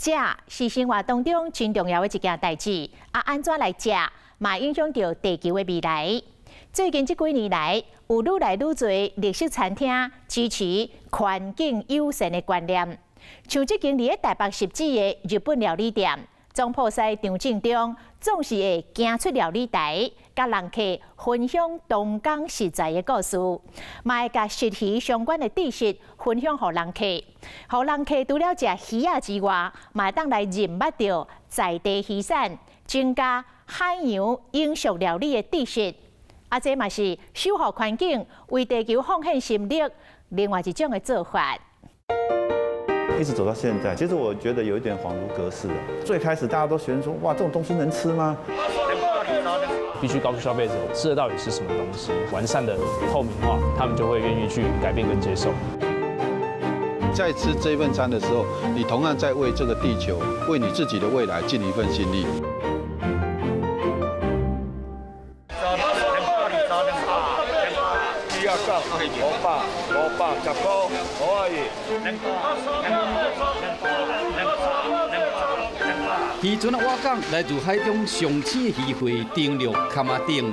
食是生活當中真重要的一件代誌，啊，按怎來食嘛影響著地球的未來。最近這幾年來，有愈來愈濟綠色餐廳支持環境友善的觀念，像這間佇咧台北汐止的日本料理店，總鋪師張正中總是會行出料理台，佮人客分享東港食材的故事，嘛會共食魚相關的知識分享予人客，予人客除了食魚仔之外，嘛會當來認捌著在地魚產，增加海洋永續料理的知識。啊，這嘛是守護環境、為地球奉獻心力另外一種的做法。一直走到現在，其實我覺得有一點恍如隔世。最開始大家都覺得說，哇，這種東西能吃嗎？必須告訴消費者吃的到底是什麼東西，完善的透明化，他們就會願意去改變跟接受。在吃這份餐的時候，你同樣在為這個地球、為你自己的未來盡一份心力。500，510塊，500。漁船仔倚港來自海中上鮮的魚貨，登陸崁仔頂。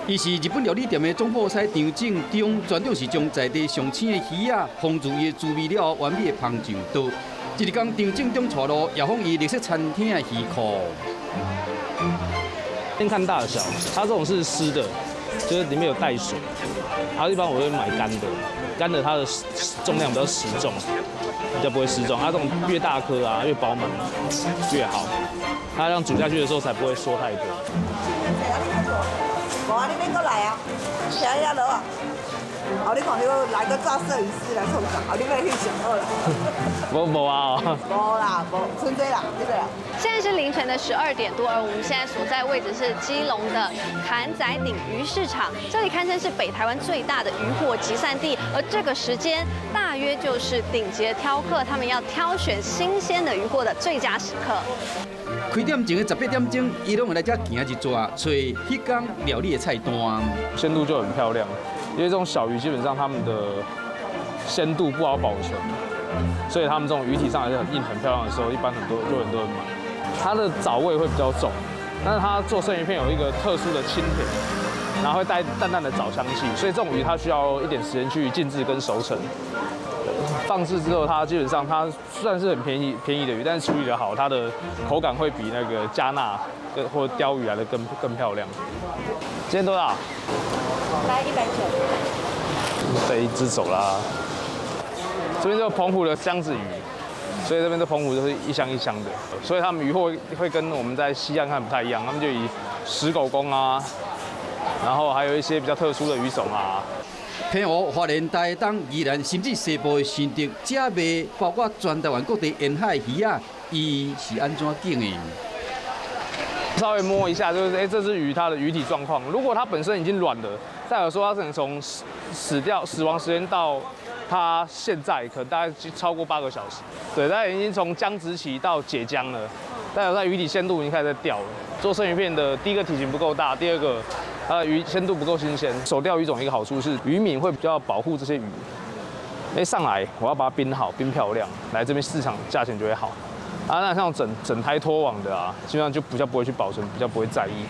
伊是日本料理店的總鋪師張正中，專長是將在地上鮮的魚仔，放入伊的滋味了後，完美的烹上桌。這一工張正中帶路，也訪伊綠色餐廳的魚庫。先看大小，它這種是濕的，就是裡面有帶水。它一般我會買乾的，乾的它的重量比較實重，比較不會失重。它這種越大顆啊，越飽滿越好，它這樣煮下去的時候才不會縮太多。無啊，你免閣來啊，徛遐落啊。哦，你看彼個來個抓攝影師來創啥？哦，你欲翕相好啦。無無啊。無啦，無，賰這啦，這個啦。現在是凌晨的12點多，而我們現在所在位置是基隆的崁仔頂魚市場，這裡堪稱是北台灣最大的漁貨集散地。而這個時間大約就是頂級挑客，他們要挑選新鮮的漁貨的最佳時刻。開店前的18點鐘，伊攏會來遮行一逝，揣彼工料理的菜單。鮮度就很漂亮，因為這種小魚基本上它們的鮮度不好保存，所以它們這種魚體上還是很硬、很漂亮的時候，一般很多就很多人買。它的藻味會比較重，但是它做生魚片有一個特殊的清甜，然後會帶淡淡的藻香氣，所以這種魚它需要一點時間去靜置跟熟成。放置之後，它基本上它算是很便宜便宜的魚，但是處理得好，它的口感會比那個加納跟或鯛魚來得更漂亮。今天多少？來190。這一隻走啦。這邊就澎湖的箱子魚，所以這邊的澎湖就是一箱一箱的，所以他們魚貨會跟我們在西岸看不太一樣，他們就以石狗公啊，然後還有一些比較特殊的魚種啊。澎湖、花蓮、台東、宜蘭，甚至西部的新竹，遮賣包括全台灣各地沿海魚仔，伊是按怎揀的？稍微摸一下，就是哎，這隻魚它的魚體狀況，如果它本身已經軟了，代表說它可能從死掉、死亡時間到它現在，可能大概超過8個小時。對，它已經從僵直期到解僵了，代表它魚體鮮度已經開始在掉了。做生魚片的第一個體型不夠大，第二個它的魚鮮度不夠新鮮。手釣魚種一個好處是漁民會比較保護這些魚。哎，上來我要把它冰好、冰漂亮，來這邊市場價錢就會好。啊，那像整整台拖網的啊，基本上就比較不會去保存，比較不會在意。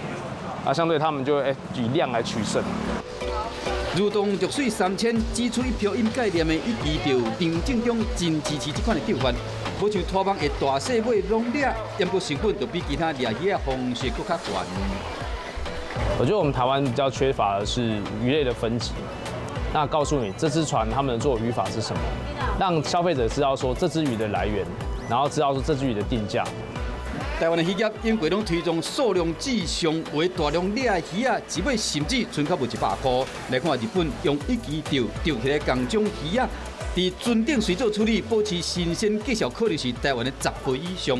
啊，相對他們就會以量來取勝。如同濁水三千，只取一瓢飲概念的，一記著張正中真支持這款的釣法。無像拖網會大細尾攏掠，不過成本就比其他掠魚仔方式閣較懸。我覺得我們台灣比較缺乏的是魚類的分級。那告訴你這隻船他們的做漁法是什麼，讓消費者知道說這隻魚的來源，然後知道說這隻魚的定價。台灣的漁業永過攏推崇數量至上，為大量掠的魚仔，一尾甚至賰較無100塊。來看日本用一支釣釣起來仝種魚仔，佇船頂隨做處理，保持新鮮，價數可能是台灣的10倍以上。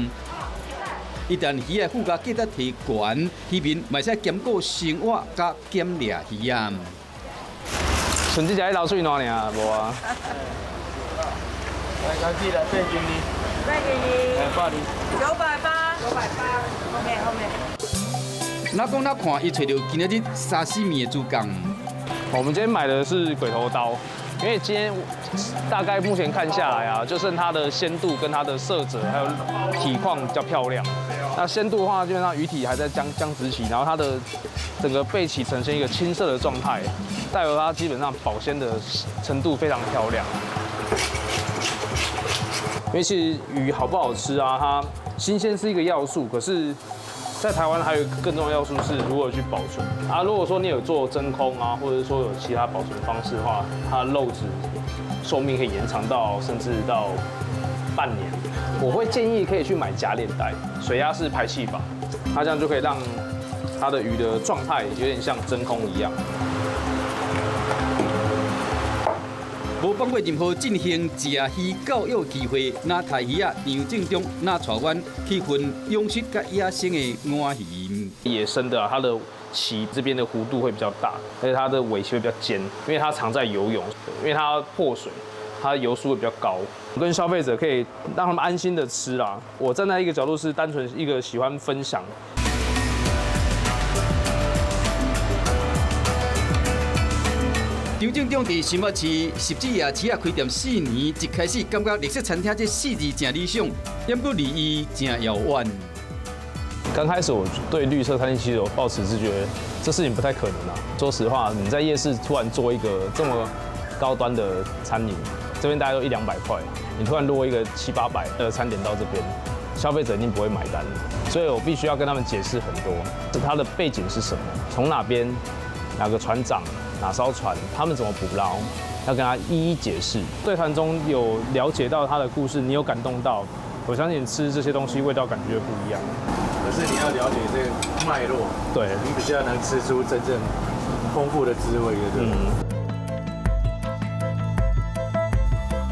一旦魚仔附加價值提懸，漁民嘛會使兼顧生活佮減掠魚仔。剩這隻流喙瀾爾，無啊。來，來，來，8斤2。8斤2。哎，82。 980。980，後面後面。哪講哪看，伊揣著今仔日沙西米的主角。我們今天買的是鬼頭刀，因为今天大概目前看下来啊，就剩它的鲜度跟它的色泽还有体况比较漂亮。那鲜度的话，基本上鱼体还在僵直期，然后它的整个背鳍呈现一个青色的状态，代表它基本上保鲜的程度非常漂亮。因为其实鱼好不好吃啊，它新鲜是一个要素，可是，在台湾还有一个更重要的要素是如何去保存啊。如果说你有做真空啊，或者说有其他保存方式的话，它的肉质寿命可以延长到甚至到半年。我会建议可以去买夹链袋，水压式排气法，它这样就可以让它的鱼的状态有点像真空一样。无放过任何进行食鱼教育机会，若刣鱼仔张正中，若带阮去分养殖佮野生的鰻鱼。野生的啊，它的鳍这边的弧度会比较大，而且它的尾鳍会比较尖，因为它常在游泳，因为它破水，它的游速会比较高。跟消费者可以让他们安心的吃啦。我站在一个角度是单纯一个喜欢分享。张正中伫新北市十子夜市仔开店4年，一开始感觉绿色餐厅这4字真理想，不过离伊真遥远。刚开始我对绿色餐厅其实有抱持是觉得这事情不太可能啊。说实话，你在夜市突然做一个这么高端的餐饮，这边大概都100-200块，你突然落一个700-800的餐点到这边，消费者一定不会买单。所以我必须要跟他们解释很多，它的背景是什么，从哪边，哪个船长。哪艘船，他们怎么捕捞，要跟他一一解释。对谈中有了解到他的故事，你有感动到，我相信吃这些东西味道感觉不一样。可是你要了解这个脉络，对，你比较能吃出真正丰富的滋味，对不对？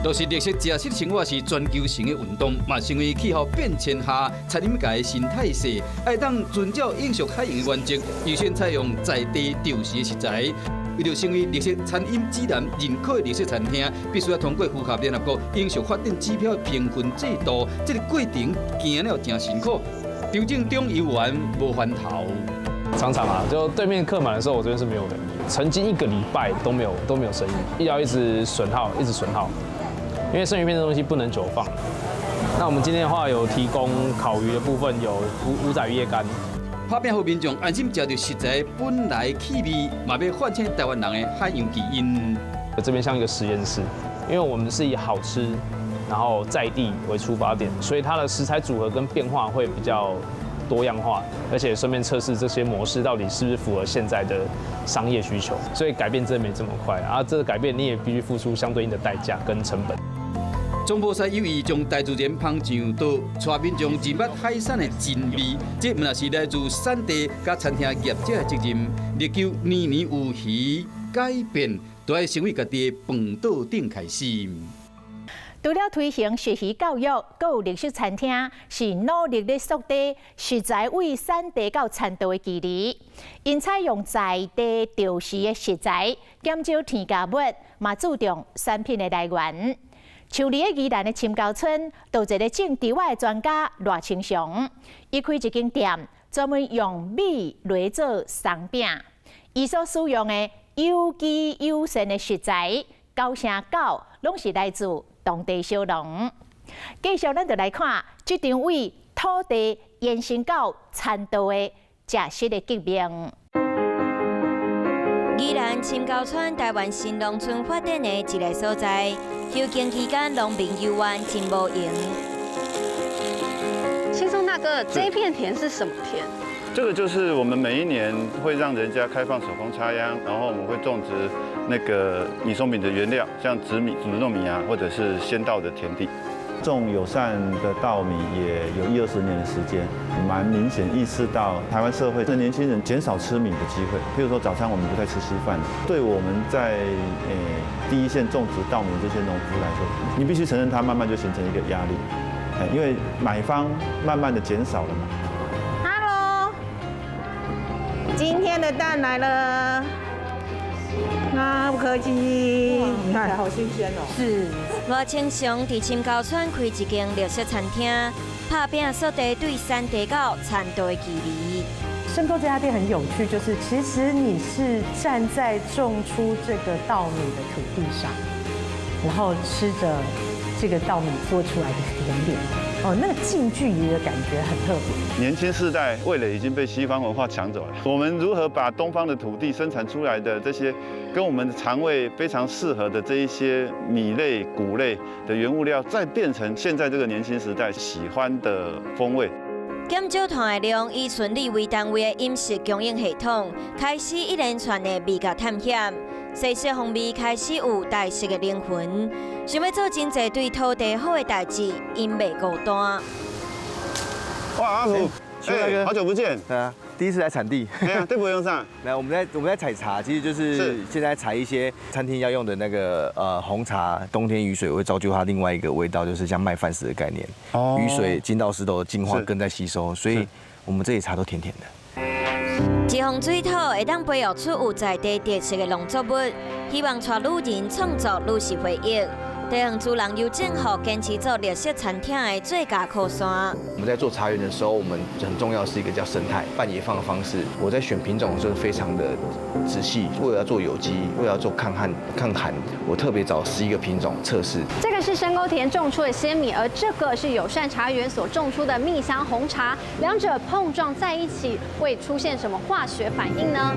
就是绿色食食生活是全球性的运动，嘛成为气候变迁下餐饮界的新态势。爱当遵照永续海洋的原则，优先采用在地钓食的食材。为了成为绿色餐饮指南认可的绿色餐厅，必须要通过符合联合国永续发展指标评分制度。这个过程行了真辛苦，张正中犹原无翻头。常常啊，就对面客满的时候，我这边是没有人。曾经1个礼拜都没有生意，要一直损耗，一直损耗。因为生鱼片这东西不能久放。那我们今天的话有提供烤鱼的部分，有五仔鱼叶干。拍拼予民众安心食到食材本来气味，嘛欲唤醒台湾人的海洋基因。这边像一个实验室，因为我们是以好吃，然后在地为出发点，所以它的食材组合跟变化会比较多样化，而且顺便测试这些模式到底是不是符合现在的商业需求。所以改变真的没这么快啊！这个改变你也必须付出相对应的代价跟成本。总铺师有意将大自然捧上桌，带民众认捌海产的真味，这毋但是来自产地佮餐厅业者的责任。力求年年有余，改变都爱成为家己的饭桌顶开始。除了推行食鱼教育，阁有绿色餐厅是努力咧缩短食材为产地到餐桌的距离。𪜶采用在地钓食的食材，减少添加物，嘛注重产品的来源。像伫咧宜兰的深沟村，就有一个种稻仔的专家赖清祥，伊开一间店，专门用米来做松饼。伊所使用的有机友善的食材，99%拢是来自当地小农。继续，咱就来看这场为土地延伸到餐桌的食食的革命。宜兰深沟村，台湾新农村发展的一个所在。休耕期间，农民游玩真无闲。青松大哥，这片田是什么田？这个就是我们每一年会让人家开放手工插秧，然后我们会种植那个米松饼的原料，像紫米、紫糯米啊，或者是鲜稻的田地。种友善的稻米也有10-20年的时间，蛮明显意识到台湾社会的年轻人减少吃米的机会。譬如说早餐我们不太吃稀饭，对我们在第一线种植稻米这些农夫来说，你必须承认它慢慢就形成一个压力，因为买方慢慢的减少了嘛。Hello，今天的蛋来了。啊，不客气。你看，好新鲜哦。是。赖清祥伫深沟村开一间绿色餐厅，拍饼缩短对产地到餐桌的距离。深沟这家店很有趣，就是其实你是站在种出这个稻米的土地上，然後吃着這個稻米做出來的甜點，哦，那個近距離的感覺很特別。年輕世代味蕾已經被西方文化搶走了，我們如何把東方的土地生產出來的這些跟我們的腸胃非常適合的這一些米類、穀類的原物料，再變成現在這個年輕時代喜歡的風味？減少碳的量，以純利為單位的飲食供應系統，開始一連串的味覺探險。西式風味開始有台式的靈魂，想欲做真濟對土地好的代誌，𪜶袂孤單。哇，阿福，哎，好久不見。對啊，第一次來產地。哎呀，對不用上。來，我們在採茶，其實就是現在採一些餐廳要用的那個紅茶，冬天雨水會造就它另外一個味道，就是像麥飯石的概念。哦。雨水進到石頭淨化，根在吸收，所以我們這裡茶都甜甜的。一方水土會當培育出有在地特色的農作物，希望帶旅人創造旅食回憶。地方主人由政府堅持做綠色餐廳的最佳靠山。我們在做茶園的時候，我們很重要是一個叫生態半野放的方式。我在選品種的時候非常的仔細，為了要做有機，為了要做抗旱抗寒，我特別找11個品種測試。這個是深溝田種出的鮮米，而這個是友善茶園所種出的蜜香紅茶，兩者碰撞在一起會出現什麼化學反應呢？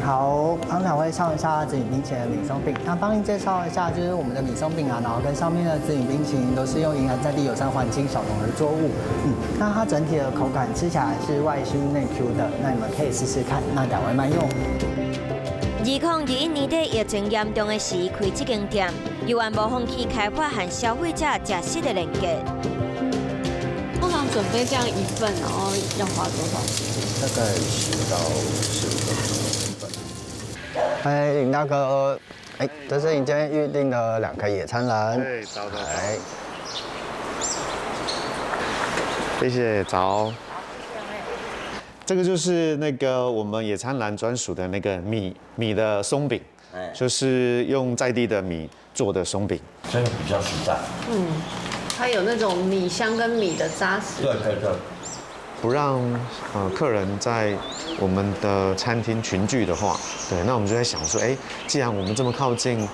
好，剛才會上一下紫米冰淇淋的米鬆餅，那幫您介紹一下，就是我們的米鬆餅啊，然後跟上面的紫米冰淇淋都是用宜蘭在地友善環境小農的作物，那它整體的口感吃起來是外酥內 Q 的，那你們可以試試看，那兩位慢用。2021年底疫情嚴重的時，開這間店，猶原無放棄開發和消費者食食的連結。通常準備這樣一份，然後要花多少時間？大概10到15分鐘。哎，林大哥，哎，這是你今天預定的2顆野餐籃。對，早早。來，謝謝，早。這個就是那個我們野餐籃專屬的那個米的鬆餅，就是用在地的米做的鬆餅，這個比較實在。嗯，它有那種米香跟米的扎實。對對對。不讓客人在我們的餐廳群聚的話，對，那我們就在想說，哎，既然我們這麼靠近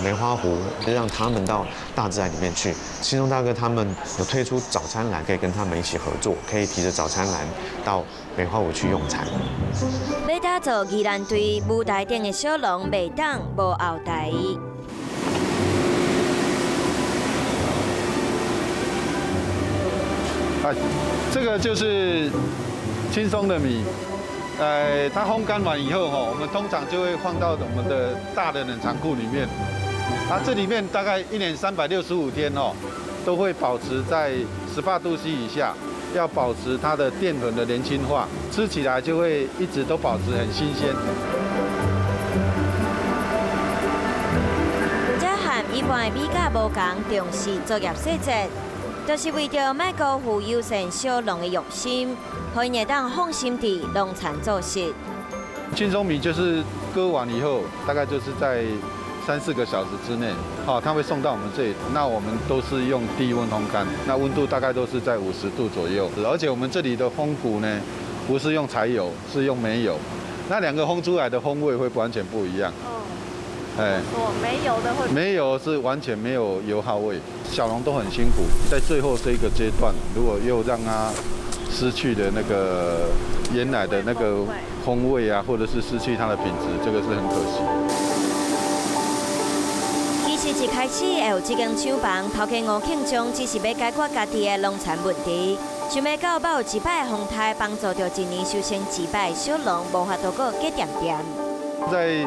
梅花湖，就讓他們到大自然裡面去。青松大哥他們有推出早餐籃，可以跟他們一起合作，可以提着早餐籃到梅花湖去用餐。欲打造宜蘭對舞台頂的小農，袂當無後台。哎，這個就是輕鬆的米，它烘乾完以後，我們通常就會放到我們的大的冷藏庫裡面。它這裡面大概一年365天哦，都會保持在18度 C 以下，要保持它的澱粉的年輕化，吃起來就會一直都保持很新鮮。這和一般的米價無仝，重視作業細節。就是為著莫辜負友善小農的用心，予𪜶會當放心佇農田做事。青松米就是割完以後，大概就是在3、4個小時之內，好，它會送到我們這裡。那我們都是用低溫烘乾，那溫度大概都是在50度左右。而且我們這裡的烘谷呢，不是用柴油，是用煤油，那兩個烘出來的風味會完全不一樣。哎，煤油的會，煤油是完全沒有油耗味。小農都很辛苦，在最後這個階段，如果又讓它失去了那個原來的那個風味啊，或者是失去它的品質，這個是很可惜。其實一開始會有這間廠房，頭家吳慶忠只是欲解決家己的農田問題，想欲到捌有一擺風颱幫助著一年收成一擺小農，無法度閣隔恬恬。在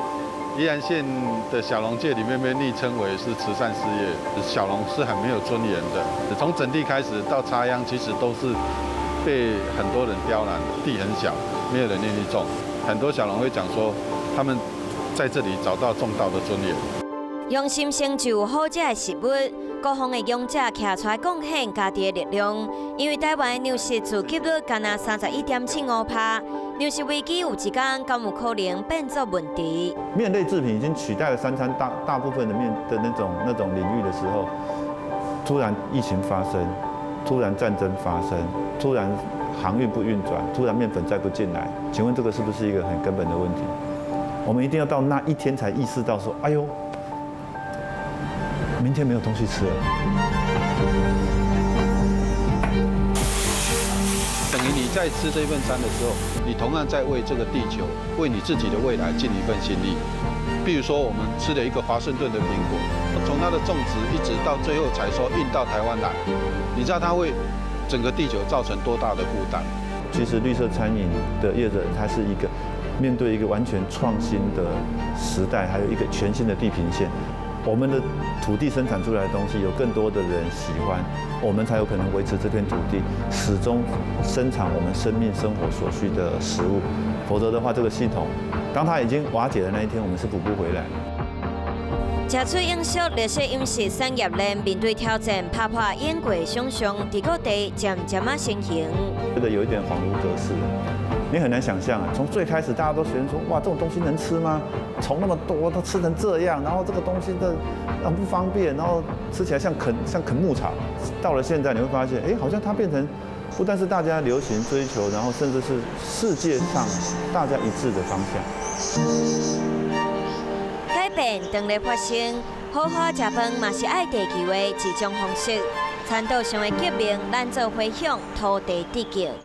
宜蘭縣的小農界裡面被昵稱為是慈善事業，小農是很沒有尊嚴的。從整地開始到插秧，其實都是被很多人刁難。地很小，沒有人願意種。很多小農會講說，他們在這裡找到種稻的尊嚴。用心成就好食的食物，各方的勇者站出來貢獻家己的力量。因為台灣糧食自給率干焦31.75%，糧食危機有一天敢有可能變做問題？麵類製品已經取代了三餐大部分的麵的那種領域的時候，突然疫情發生，突然戰爭發生，突然航運不運轉，突然麵粉再不進來，請問這個是不是一個很根本的問題？我們一定要到那一天才意識到說，哎呦，明天沒有東西吃了。等於你在吃這份餐的時候，你同樣在為這個地球、為你自己的未來盡一份心力。比如說，我們吃了一個華盛頓的蘋果，從它的種植一直到最後採收運到台灣來，你知道它為整個地球造成多大的負擔？其實綠色餐飲的業者，它是一個面對一個完全創新的時代，還有一個全新的地平線。我們的土地生產出來的東西，有更多的人喜歡，我們才有可能維持這片土地始終生產我們生命生活所需的食物。否則的話，這個系統當它已經瓦解的那一天，我們是補不回來。食喙永續綠色飲食產業鏈面對挑戰，打破演過想象，佇各地漸漸仔成型。覺得有一點恍如隔世，你很難想象啊！從最開始大家都覺得說，哇，這種東西能吃嗎？蟲那麼多，都吃成這樣，然後這個東西的很不方便，然後吃起來像啃牧草。到了現在，你會發現，哎，好像它變成不但是大家流行追求，然後甚至是世界上大家一致的方向。改變當咧發生，好好食飯嘛是愛地球的一種方式。餐桌上的革命，咱做回響土地得救。